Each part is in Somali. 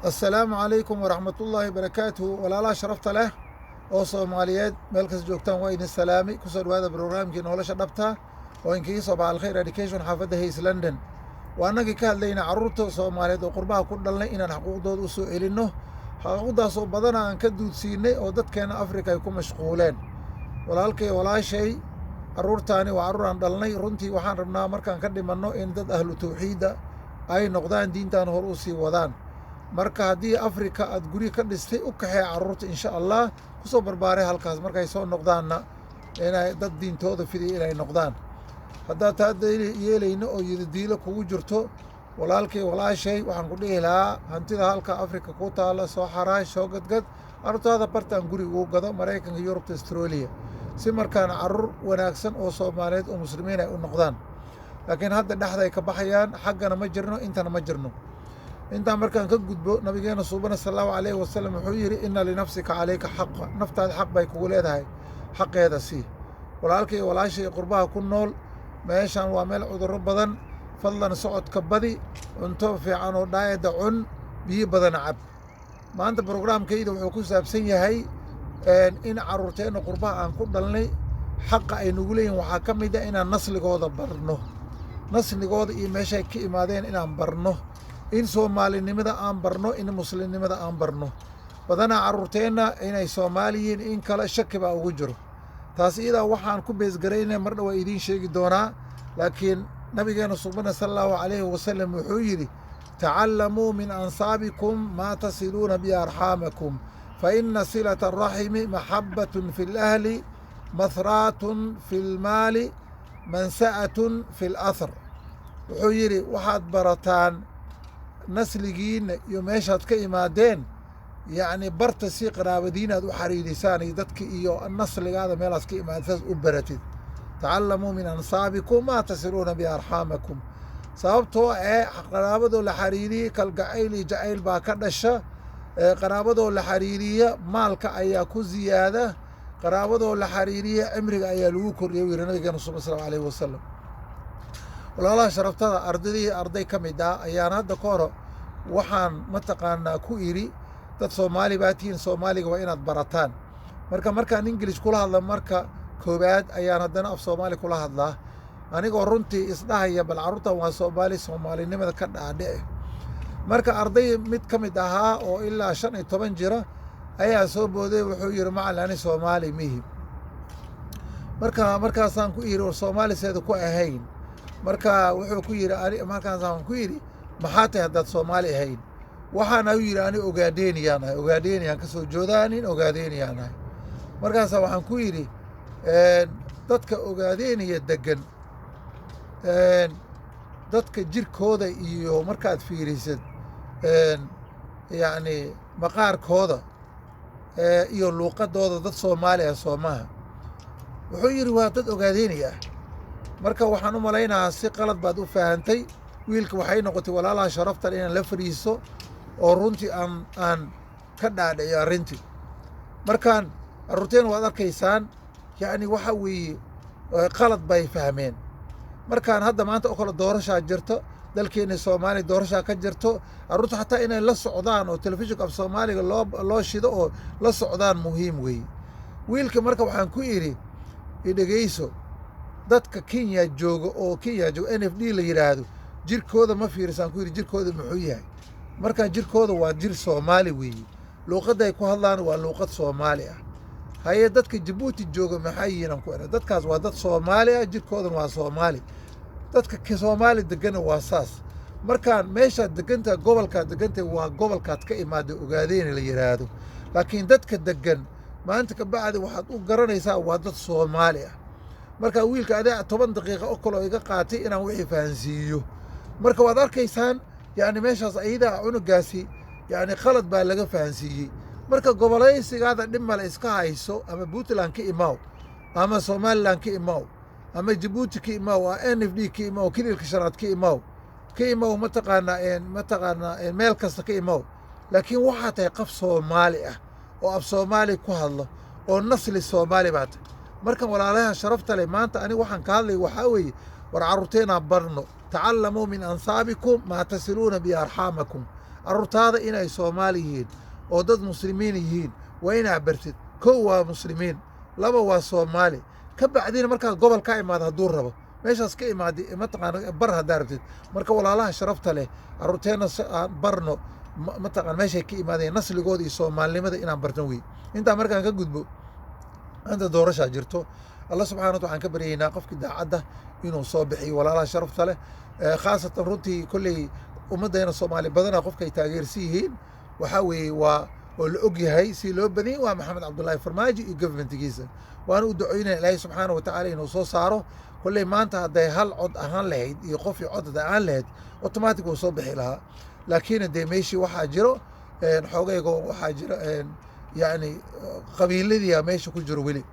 Assalaamu calaykum waraxmatullaahi barakaatuhu. Walaalaha sharafta leh oo Soomaaliyeed, meel kasta joogtaan, waa idin salaami. Kusoo dhawaada barnaamijkii Nolosha Dhabta oo inkaga soo baxa Alkhayr Education, xaafadda Hayes, London. Waa annagii ka hadlayna carruurta Soomaaliyeed oo qurbaha ku dhalnay inaan xaquuqdooda u soo celinno, xaquuqdaas oo badana aan ka duudsiinay oo dadkeena Afrika ay ku mashquuleen. Walaalkay, walaashay, carruurtaani waa carruur aan dhalnay. Runtii waxaan rabnaa markaan ka dhimanno in dad ahlu tawxiidda ay noqdaan, diintan hor u sii wadaan. Marka haddii Afrika aad guryo ka dhistay, u kaxee carruurta, insha Allah, kusoo barbaaray halkaas. Markay soo noqdaanna inay dad diintooda fidiya inay noqdaan. Haddaad taa yeelayno oo yidadiilo kugu jirto, walaalkay, walaashay, waxaan ku dhihi lahaa hantida halka Afrika ku taalla soo xaraash, soo gadgad, carruurtaada bartaan guri ugu gado Maraykanka, Yurubta, Australia, si markaan carruur wanaagsan oo Soomaaliyeed oo Muslimiin ay u noqdaan. Laakiin hadda dhexda ay ka baxayaan, xaggana ma jirno, intana ma jirno. Intaan markaan ka gudbo, nabigeena suubana sal Allahu calayhi wasalam wuxuu yidhi: "Inna linafsika calayka xaqa." Naftaada xaq bay kugu leedahay, xaqeeda sii. Walaalkay, walaashay qurbaha ku nool, meeshan waa meel cudurro badan. Fadlan socodka badi, cunto fiican oo dhaayada cun, biyo badana cab. Maanta brograamkayda wuxuu ku saabsan yahay in carruurteenna qurbaha aan ku dhalnay xaqa ay nagu leeyihin waxaa ka mid a inaan nasligooda barno, nasligooda iyo meeshay ka imaadeen inaan barno, in Soomaalinimada aan barno, in Muslimnimada aan barno. Badanaa carruurteenna inay Soomaali yihiin in kale shaki baa ugu jiro. Taas iyadaa waxaan ku beesgaraynaya mar dhawaa idiin sheegi doonaa. Laakiin nabigeena subana sala Allahu calayhi wasalam wuxuu yidhi: "Tacallamuu min ansaabikum maa tasiluuna bi arxaamakum, fa ina silata araximi maxabbatun fi alahli, mahraatun fi lmaali, mansa'atun fi alathar." Wuxuu yidhi: waxaad barataan nasligiinna iyo meeshaad ka imaadeen, yacni barta, si qaraabadiin aad u xariirisaan iyo dadka iyo nasligaada meelaad ka imaadeen saas u baratid. "Tacallamuu min ansaabikum maa tasiluuna biarxaamakum." Sababtoo ee qaraabadoo la xariiriyey kalgacayl iyo jacayl baa ka dhasha. Qaraabadoo la xariiriya maalka ayaa ku ziyaada. Qaraabadoo la xariiriya cimriga ayaa lagu kordhiya, u yiri nabigeena sal alayhi wasalam. Walaalaha sharaftada, ardaydii arday ka mid ah ayaan hadda ka hor waxaan mataqaanaa ku idhi: "Dad Soomaali baa tihiin, Soomaaliga waa inaad barataan." Marka markaan English kula hadla marka koowaad, ayaan haddana af Soomaali kula hadlaa, anigoo runtii isdhahaya bal carruurtan waa Soomaali, Soomaalinimada ka dhaadhice. Marka arday mid ka mid ahaa oo ilaa 15 jira ayaa soo booday. Wuxuu yidhi: "Macalin, ani Soomaali mihi." Marka markaasaan ku yidhi: "War, Soomaali seeda ku ahayn?" Marka wuxuu ku yidhi, markaasaan ku yidhi: "Maxaa tahay haddaad Soomaali ahayn?" Waxaana u yidhi: "Ani Ogaadeeniyaan ahay, Ogaadeeniyaan ka soo joodaanin, Ogaadeeniyaan ahay." Markaasaa waxaan ku yidhi: "Dadka Ogaadeeniya degan, dadka jirkooda iyo markaad fiirisid, yacni maqaarkooda iyo luuqadooda, dad Soomaali ah soomaha?" Wuxuu yidhi: "Waa dad Ogaadeeni ah." Marka waxaan u malaynahaa si qalad baad u faahantay, wiilka. Waxay noqotay, walaalaha sharaftan, inaan la fadhiiso oo runtii aan ka dhaadhiciyo arrintii. Markaan carruurteen waad arkaysaan, yacni waxa weeye qalad bay fahmeen. Markaan hadda maanta oo kale doorashaa jirto, dalkeena Soomaaliya doorashaa ka jirto. Carruurta xataa inay la socdaan oo telefishinka af Soomaaliga loo shido oo la socdaan muhiim weeye. Wiilka marka waxaan ku idhi: "Idhegeyso, dadka Kenya jooga oo Kenya jooga, NFD la yidhaahdo, jirkooda ma fiirisaan?" Ku yidhi: "Jirkooda muxuu yahay?" Markaa jirkooda waa jir Soomaali weeye, luuqadda ay ku hadlaan waa luuqad Soomaali ah. "Haye, dadka Jabuuti jooga maxay yihiin?" aan ku idha. "Dadkaas waa dad Soomaali ah, jirkoodan waa Soomaali. Dadka Soomaali degana waa saas. Markaan meeshaad degantahay, gobolkaad degantahay, waa gobolkaad ka imaada, Ogaadeena la yidhaahdo, laakiin dadka degan maanta ka bacdi waxaad u garanaysaa waa dad Soomaali ah." Marka wiilka adaa 10 daqiiqa oo kaloo iga qaatay inaan wixii fahansiiyo. Marka waad arkaysaan, yacni meeshaas ayadaa cunugaasi yacni qalad baa laga fahansiiyey. Marka gobolaysigaada dhib male, iska hayso. Ama Puntland ka imaaw, ama Somaliland ka imaaw, ama Jabuuti ka imaaw, NFD ka imaaw, Kililka Shanaad ka imaaw, ka imaaw, mataqaanaa meel kasta ka imaaw, laakiin waxaa tahay qof Soomaali ah oo af Soomaali ku hadlo oo nasli Soomaali baa tahay. Markan walaalaha sharafta leh, maanta aniga waxaan ka hadlay waxaa weeye: war, carruurteenaan barno. "Tacallamuu min ansaabikum maa tasiluuna biarxaamakum." Carruurtaada inay Soomaali yihiin oo dad Muslimiin yihiin waa inaa bartid. Kow waa Muslimiin, laba waa Soomaali. Ka bacdina markaad gobol ka imaada, hadduu rabo meeshaas ka imaada, mataqaana, bar haddaa rabtid. Marka walaalaha sharafta leh, carruurteenna aan barno, mataqaan, meeshay ka imaadeen, nasligooda iyo Soomaalinimada inaan barno wey. Intaa markaan ka gudbo, anta doorashaa jirto. Alla subxana wata waxaan ka baryaynaa qofkii daacadda inuu soo bixiyo. Walaalaha sharafta leh, khaasatan runtii kolley ummaddeena Soomaali badanaa qofka ay taageersan yihiin waxaa weeye, waa oo la og yahay si loo badanyay, waa Maxamed Cabdullaahi Farmaajo iyo government-igiisa. Waana u ducoynaya Ilaahay subxaana wa tacaala inuu soo saaro. Kolley maanta hadday hal cod ahaan lahayd iyo qof iyo cod hadday ahaan lahayd, automatic wuu soo bixi lahaa. Laakiin dee meeshii waxaa jiro xoogaygo, waxaa jira yacni qabiiladiia meesha ku jiro weli.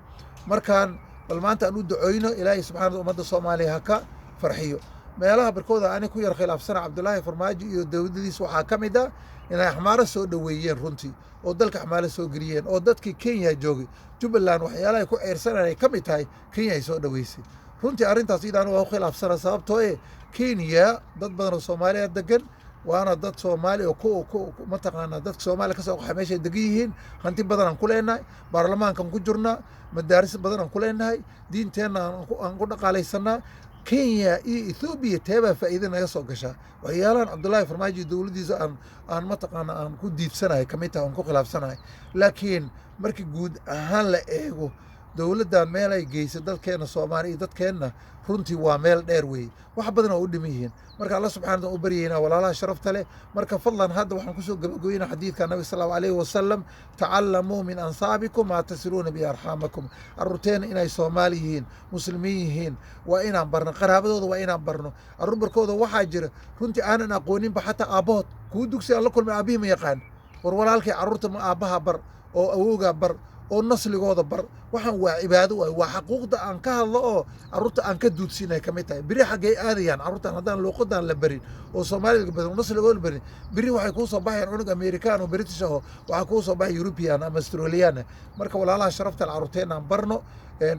Markaan bal maanta aan u ducoyno, Ilaahay subxana ummadda Soomaaliya ha ka farxiyo. Meelaha barkooda ani ku yar khilaafsana Cabdullaahi Farmaajo iyo dowladdiis waxaa ka mid ah inay Axmaaro soo dhoweeyeen runtii, oo dalka Axmaaro soo geliyeen, oo dadkii Kenya joogay Jubbaland waxyaalahay ku ceyrsanaan ay ka mid tahay Kenya ay soo dhoweysay. Runtii arrintaas idaan waa u khilaafsana, sababtoo Kenya dad badan oo Soomaaliya degan, waana dad Soomaali oo ku mataqaanaa, dadka Soomaaliya ka soo qaxay meeshay degan yihiin. Hanti badan aan ku leenahay, baarlamaankan ku jirnaa, madaaris badan aan ku leenahay, diinteenna aan ku dhaqaalaysanaa. Kenya iyo Ethoobiya teebaa faa'iida naga soo gashaa? Waxyaalahan Cabdullaahi Farmaajo dowladdiisa aan mataqaana aan ku diidsanahay kamid tahay, aan ku khilaafsanahay. Laakiin markii guud ahaan la eego, dowladdan meel ay geysay dalkeenna Soomaaliya iyo dadkeenna runtii waa meel dheer weeye, wax badan oo u dhiman yihiin. Marka Alla subxana wataala u baryaynaa, walaalaha sharafta leh. Marka fadlan hadda waxaan kusoo gabagabeynaa xadiidka Nabi sal allahu alayhi wasalam: "Tacallamuu min ansaabikum maa tasiluuna bi arxaamakum." Carruurteena inay Soomaali yihiin, Muslimiin yihiin, waa inaan barno. Qaraabadooda waa inaan barno. Carruur barkooda waxaa jira runtii aanan aqooninba xataa aabbahood. Kuu dugsi aan la kulmay, aabbihii ma yaqaan. War walaalkay, carruurta ma aabbaha bar oo awowgaa bar oo nasligooda bar. Waxaan waa cibaado waay, waa xaquuqda aan ka hadlo oo carruurta aan ka duudsiinay ka mid tahay. Beri xaggay aadayaan carruurtan haddaan luuqadan la barin oo Soomaaliga barin oo nasligooda la barin? Beri waxay kuu soo baxayaan cunug American oo British aho, waxaa kuu soo baxay European ama Australian. Marka walaalaha sharafta, carruurteena aan barno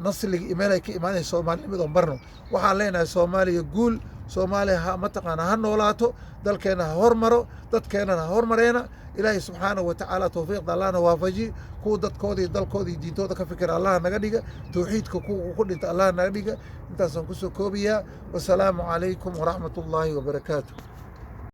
nasliga iyo meel ay ka imaanaya, Soomaalinimada aan barno. Waxaan leenahay Soomaaliya guul, Soomaaliya ha mataqaana ha noolaato, dalkeena ha hormaro, dadkeenana ha hormareena. Ilaahay subxaanahu wa tacaala towfiiqda Allahna waafaji. Kuwa dadkooda iyo dalkooda iyo diintooda ka fikira Allah naga dhiga. Towxiidka kuwa ku dhinta Allah naga dhiga. Intaasaan kusoo koobayaa. Wasalaamu calaykum waraxmat ullaahi wabarakaatu.